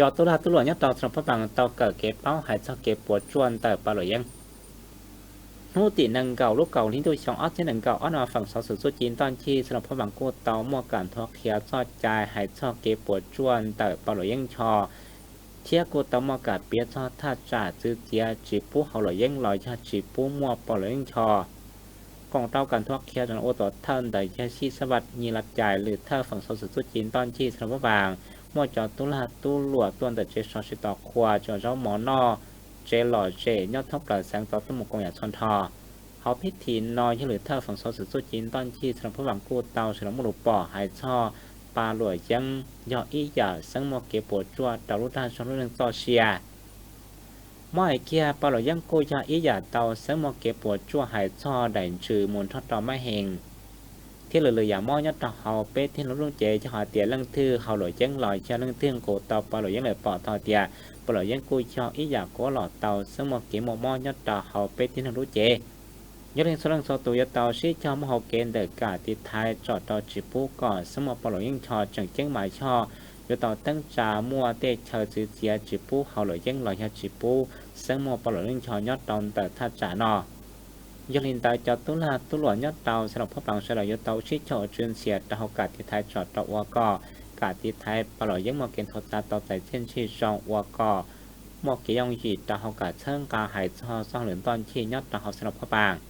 Cov tub lag tub luam nyob rau xeev Luas Phab Npaas tau kawm kev paub hais txog kev puas tsuaj ntawm Paj Luam Yeeb. Hnub tim nees nkaum lub kaum hli ntuj xyoo ob txhiab nees nkaum ob no, Feem Xauv Xwm Txuj Ci Ntoj Ncig xeev Luas Phab Npaas kuj tau muaj kam nthuav qhia txoj cai hais txog kev puas tsuaj ntawm Paj Luam Yeeb Ncho, thiab kuj tau muaj kam piav txog thaj tsam txwv txiav tsis pub haus luam yeeb los yog tsis pub muaj Paj Luam Yeeb Ncho. Koom rau kam nthuav qhia zoo ua tuam thawj ntawm yawg Xij Xab Vaj Nyi Laj Cais, lwm thawj Feem Xauv Xwm Txuj Ci Ntoj Ncig xeev Luas Phab Npaas, muaj cov tub lag tub luam tuaj ntawm tsev so sib tos qhua, tsev zaub mov noj, tsev lom zem nyob thoob plaws xeev tau tuaj mus koom yam txhua nrho. Hauv pib thim no yog lwm thawj Feem Xauv Xwm Txuj Ci Ntoj Ncig xeev Luas Phab Npaas kuj tau sawv los muaj lus pom hais txog Paj Luam Yeeb yog ib yam xeeb muaj kev puas tsuaj rau lub dag zog lub neej txoj sia. Muab hais kiag Paj Luam Yeeb kuj yog ib yam tau xeeb muaj kev puas tsuaj hais txog daim ntsws mus nrog rau mab hees thiab lwm lwm yam mob nyob rau hauv peb tib neeg lub cev. Yog hais tias leej twg haus luam yeeb los yog leej twg nqus tau Paj Luam Yeeb lawm pom tau tias Paj Luam Yeeb kuj yog ib yam kuj los tau xeeb muaj kev muaj mob nyob rau hauv peb tib neeg lub cev. Yog li txhua leej txhua tus yuav tau sib cog muaj hau kev ntawm kam tiv thaiv tsom rau tsis pub kom xeeb muaj Paj Luam Yeeb Ncho. Tseem ceeb mas yog yuav tau teeb tsa muaj tej chaw txwv txiav tsis pub haus luam yeeb los yog tsis pub xeeb muaj Paj Luam Yeeb Ncho nyob rau ntawm thaj tsam no. Yog li ntawd cov tub lag tub luam nyob rau xeev Luas Phab Npaas sawv daws yuav tau sib cog tswv ntxias rau hauv kam tiv thaiv tsom rau ua kom kam tiv thaiv Paj Luam Yeeb muaj kev nthuav txav tau txais txiaj ntsig zoo ua kom muaj kev yooj yim rau hauv kam txhawb nqa hais txog txoj hauj lwm ntoj ncig nyob rau hauv xeev Luas Phab Npaas.